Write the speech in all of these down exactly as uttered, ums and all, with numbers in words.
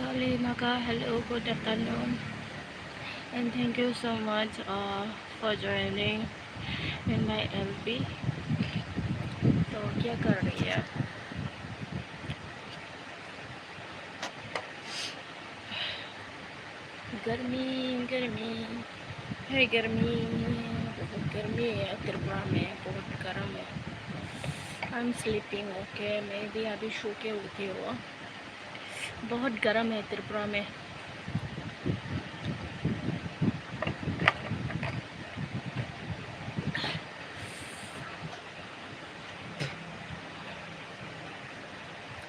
Oli Naga, hello, good afternoon, and thank you so much uh, for joining in my L P. तो क्या कर रही है? गर्मी, गर्मी है, गर्मी, बहुत गर्मी है त्रिपुरा में, बहुत गर्म है। I'm sleeping, okay, मैं भी अभी सो के उठी हूँ। बहुत गर्म है त्रिपुरा में।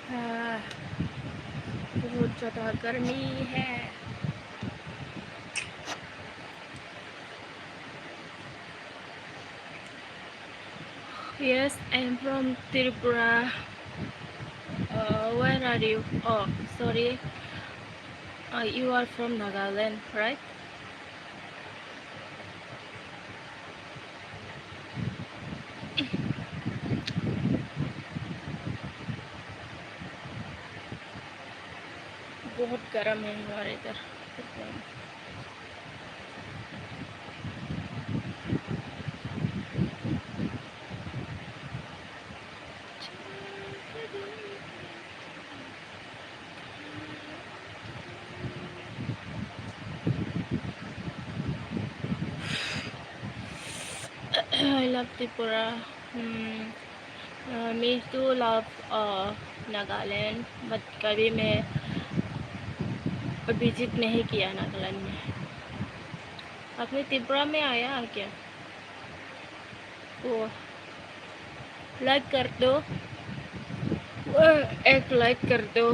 हाँ, बहुत ज़्यादा गर्मी है। Yes, I'm from Tripura. Uh, where are you? Oh, sorry. Uh, you are from Nagaland, right? बहुत गर्म है हमारे इधर। I love Tripura. Hmm. Uh, me too love uh, Nagaland, but कभी मैं विजिट नहीं किया नागालैंड में। आपने त्रिपुरा में आया है क्या? ओ, लाइक कर दो, एक लाइक कर दो।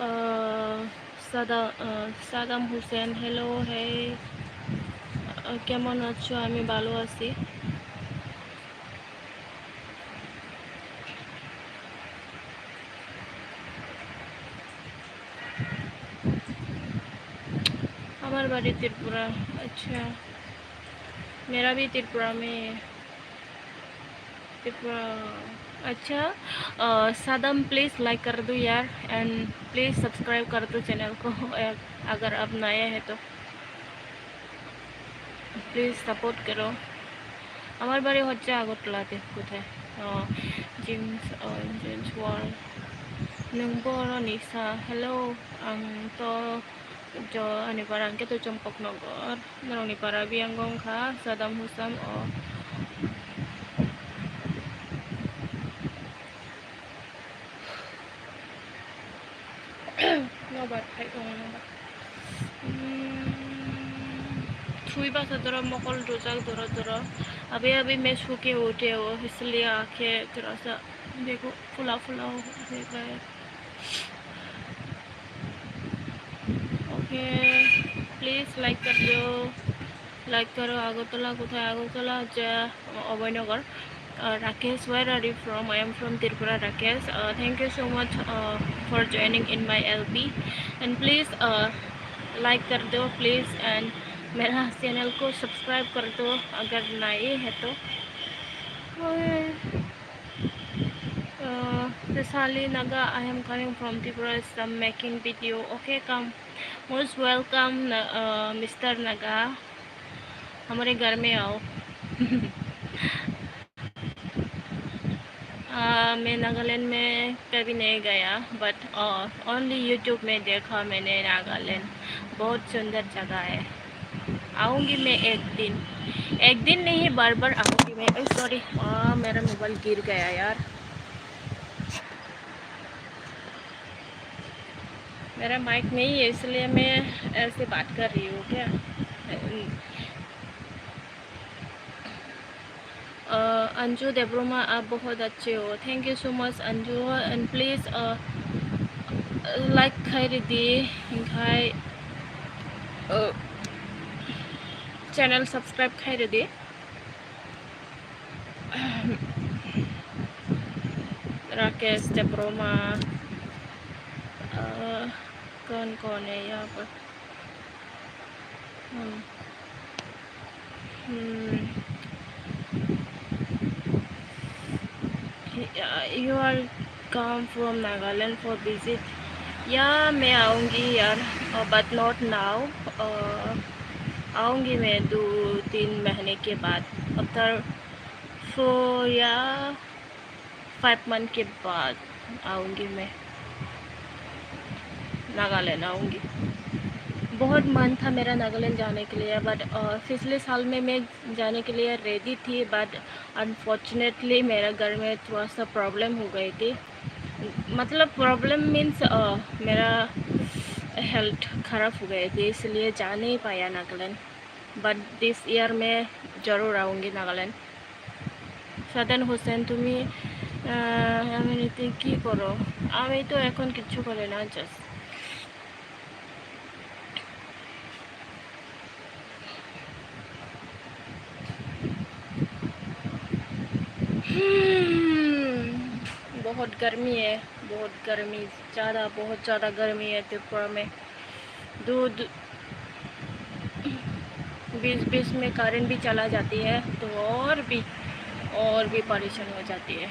আহ, সাদা-, আহ, সাদাম হোসেন, হ্যালো, হেই। আহ, কেমন আছো? আমি ভালো আছি। আমার বাড়ি ত্রিপুরা। আচ্ছা, মেরা ভি ত্রিপুরা মে। अच्छा, अ, सादम, प्लीज लाइक कर दो यार, and प्लीज सब्सक्राइब कर दो चैनल को, अ, अगर आप नया है तो प्लीज सपोर्ट करो। আমার বাড়ি হচ্ছে আগরতলাতে। কোথায়? ও, জিন্স, ও, জিন্স ওয়ার্ল্ড। নংবরনি সা, হ্যালো, আং তো Jo, ani para hwnkhe to Chompoknagar. Norokni para biyang wngkha Sadam Husam o. Nobar khai tongo nobar. Hmm, thui basa doro mokol rwjak doro doro. Abe abe me suke utheo hisliya khe jora sa bego phula phula o. Okay, please like कर दो, like करो। আগরতলা কোথায়? আগরতলা হচ্ছে Abhaynagar. Uh, Rakesh, where are you from? I am from Tripura, Rakesh. Uh, thank you so much uh, for joining in my L P. And please uh, like कर दो, please, and मेरा चैनल को सब्सक्राइब कर दो अगर नए है तो। Uh, Sali Naga, I am coming from Tripura, so I'm making video. Okay, come. Most welcome, Na- uh, mister Naga. हमारे घर में आओ। Uh, मैं नागालैंड में कभी नहीं गया, but uh, only YouTube में देखा मैंने नागालैंड। बहुत सुंदर जगह है। आऊंगी मैं एक दिन। एक दिन नहीं, बार बार आऊंगी मैं। ओए, सॉरी, आ, मेरा मोबाइल गिर गया यार। मेरा माइक नहीं है, इसलिए मैं ऐसे बात कर रही हूँ क्या। Uh, Anju Debroma, आप बहुत अच्छे हो। Thank you so much, Anju, and please uh, like khai ridi, khai uh, channel subscribe khai ridi। Rakesh Debroma, uh, कौन कौन है यहाँ पर? Hmm. Hmm. Hi- Yeah, you are come from Nagaland for visit. Yeah, मैं आऊँगी यार, uh, but not now. Uh, आऊँगी मैं दो तीन महीने के बाद, after four या five month के बाद आऊँगी मैं नागालैंड आऊँगी। बहुत मन था मेरा नागालैंड जाने के लिए, बट पिछले साल में मैं जाने के लिए रेडी थी, बट अनफॉर्चुनेटली मेरा घर में थोड़ा सा प्रॉब्लम हो गई थी। मतलब प्रॉब्लम मीन्स मेरा हेल्थ ख़राब हो गई थी, इसलिए जा नहीं पाया नागालैंड। बट दिस ईयर मैं ज़रूर आऊँगी नागालैंड। সাদেন হোসেন, তুমি আহ, এমনিতে কি করো? আমি তো এখন কিচ্ছু করি না, জাস্ট बहुत गर्मी है, बहुत गर्मी, ज़्यादा, बहुत ज़्यादा गर्मी है त्रिपुरा में। दो, दो, बीच बीच में करंट भी चला जाती है, तो और भी, और भी परेशान हो जाती है।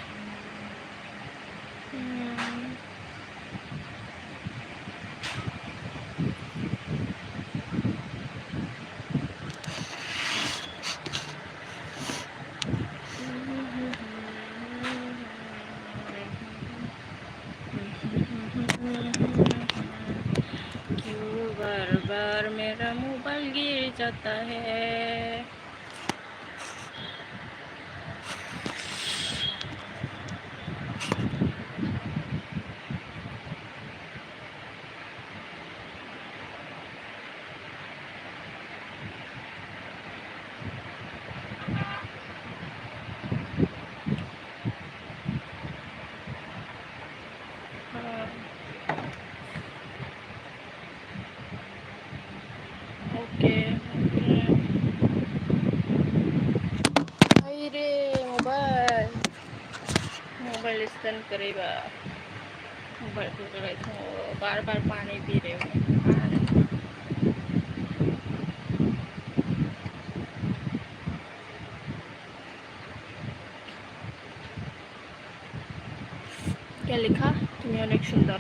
हम्म। क्यों बार बार मेरा मोबाइल गिर जाता है? हाँ। Okay, okay. हाय रे मोबाइल, मोबाइल स्टैंड करेगा, मोबाइल को चलाए तो बार बार पानी पी रहे हो। क्या लिखा? तुम्हें अनेक सुंदर।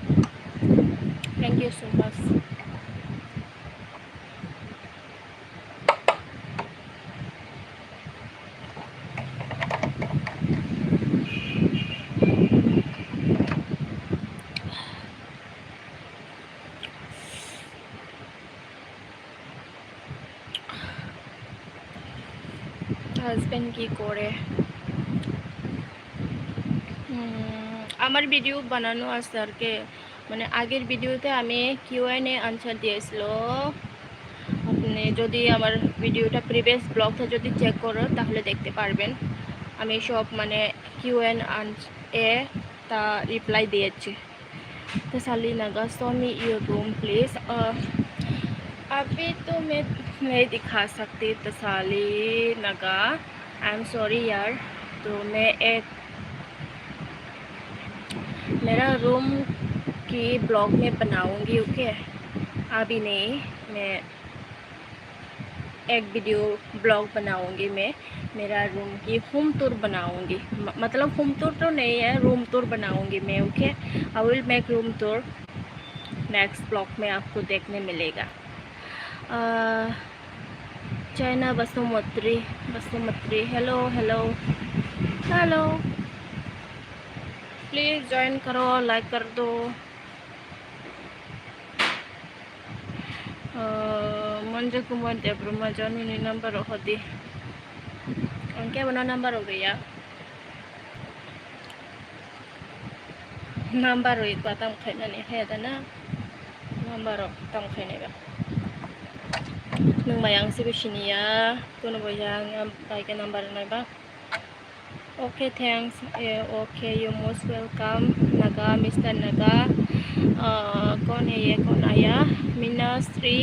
Thank you so much। Husband কি করে? উম, আমার ভিডিও বানানো আছে আর কি, মানে আগের ভিডিওতে আমি কিউ এন্ড এ আনসার দিয়েছিল। আপনি যদি আমার ভিডিওটা, প্রিভিয়াস ব্লগটা যদি চেক করো, তাহলে দেখতে পারবেন আমি সব মানে কিউ এন্ড এ তা রিপ্লাই দিয়েছি। तसली Naga, show me your room please। अ, अभी तो मैं नहीं दिखा सकती तसली नगा, आई एम सॉरी यार। तो मैं एक मेरा रूम की ब्लॉग में बनाऊंगी, ओके? अभी नहीं, मैं एक वीडियो ब्लॉग बनाऊंगी मैं, मेरा रूम की होम टूर बनाऊंगी। म-, मतलब होम टूर तो नहीं है, रूम टूर बनाऊंगी मैं, okay? I will make room tour, next blog में आपको देखने मिलेगा। अ, चाइना बसुमत्री, बसुमत्री, hello, hello, hello, please join करो, लाइक कर दो। Uh, Manja Kumar Debbarma, Janu ni number rok hodi. Ang kebo no number rok ya. Number rok ba tam khainani khe da na. Number rok tam khainai ba. Nung bai ang sibo sini ya. Kuno bo ya ang bai khe number nai ba. Okay, thanks. Eh, okay, you most welcome, Naga, mister Naga। Uh, कौन है ये, कौन आया? मीनाश्री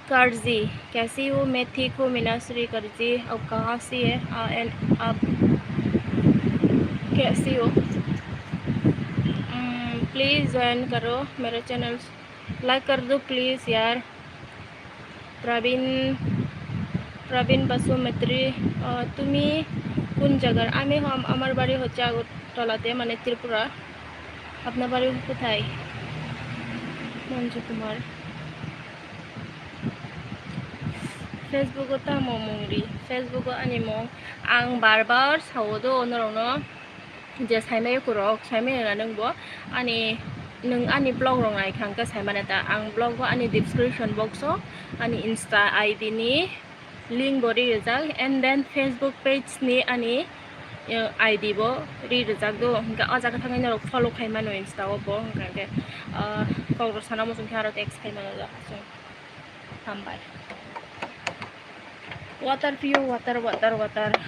करजी, कैसी हो? मैं ठीक हूँ, मीनाश्री करजी। आप कहाँ से है? आ, एंड आप कैसी हो? प्लीज़ ज्वाइन करो मेरा चैनल, लाइक कर दो प्लीज़ यार। प्रवीण, प्रवीण बसुमत्री, अ, तुम्ही কোন জাগার? আমি হম, আমার বাড়ি হচ্ছে আগরতলাতে, মানে ত্রিপুরা। আপনার বাড়ি কোথায়? মঞ্জু Kumar. Facebook-o tamo mung ri? Facebook-o ani mung ang bar bar sao do norokno, je saimaya kurok, saimaya na nwng bo ani, nwng ani vlog rok nai kha hwnkhe saimane ta. Ang vlog-o ani description box-o ani Insta I D ni link bo ri rijak, and then Facebook page ni ani, uh, I D bo ri rijak do, hwnkhe o jaga thangwi norok follow khai mano Insta o bo, hwnkhe, uh, kok rok sana muchung khe aro text khai mano. Hambai. Water piyo, water, water, water,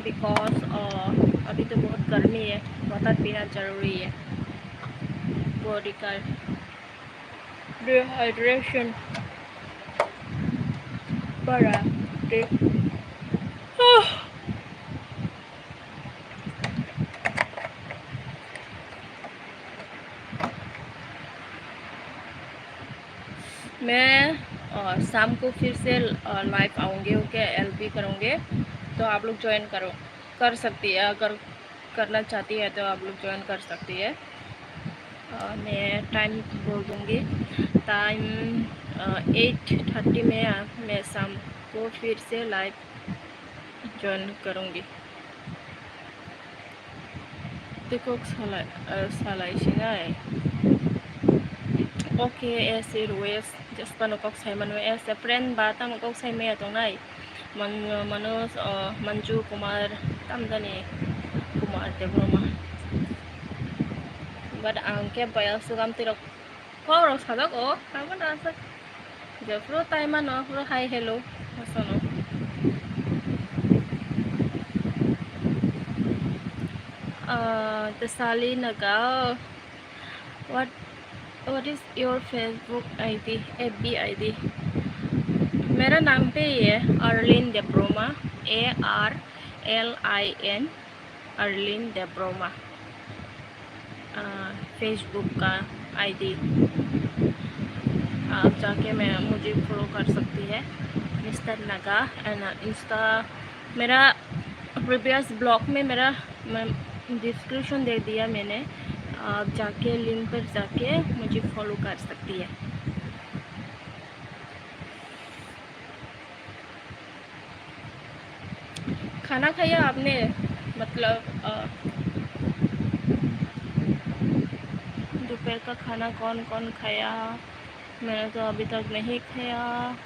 because, uh, अभी तो बहुत गर्मी है, water पीना जरूरी है, body का dehydration बढ़ा दे। मैं, अ, शाम को फिर से, अ, लाइव आऊँगी, ओके, एल पी करूँगी, तो आप लोग ज्वाइन करो, कर सकती है, अगर करना चाहती है तो आप लोग ज्वाइन कर सकती है। अ, मैं टाइम बोल दूँगी, टाइम, अ, एट थर्टी में, अ, मैं शाम को फिर से लाइव ज्वाइन करूँगी। Tei kok salai, eh, salai sinai. Okay, as always, just pano kok sai mano, as a friend ba tamo kok sai maya tongnai. Man-, Manoj, oh, Manju Kumar, tam jani Kumar Debbarma. But ang khe bayal sugam tirok Kok rok sajak o, abo na aswk. Je phuru tai mano, phuru hi hello, aswkno. Ah, Tesali Naga, what, what is your Facebook I D, F B I D? मेरा नाम पे ये आर्लिन देब्रोमा, A R L I N, Arlene देब्रोमा। आ, Facebook का I D, आप जाके मैं, मुझे फॉलो कर सकती है, मिस्टर नागा। And Insta, मेरा प्रीवियस ब्लॉग में मेरा, मैं डिस्क्रिप्शन दे दिया मैंने, आप जाके लिंक पर जाके मुझे फॉलो कर सकती है। खाना खाया आपने, मतलब, अ, दोपहर का खाना कौन कौन खाया? मैंने तो अभी तक नहीं खाया।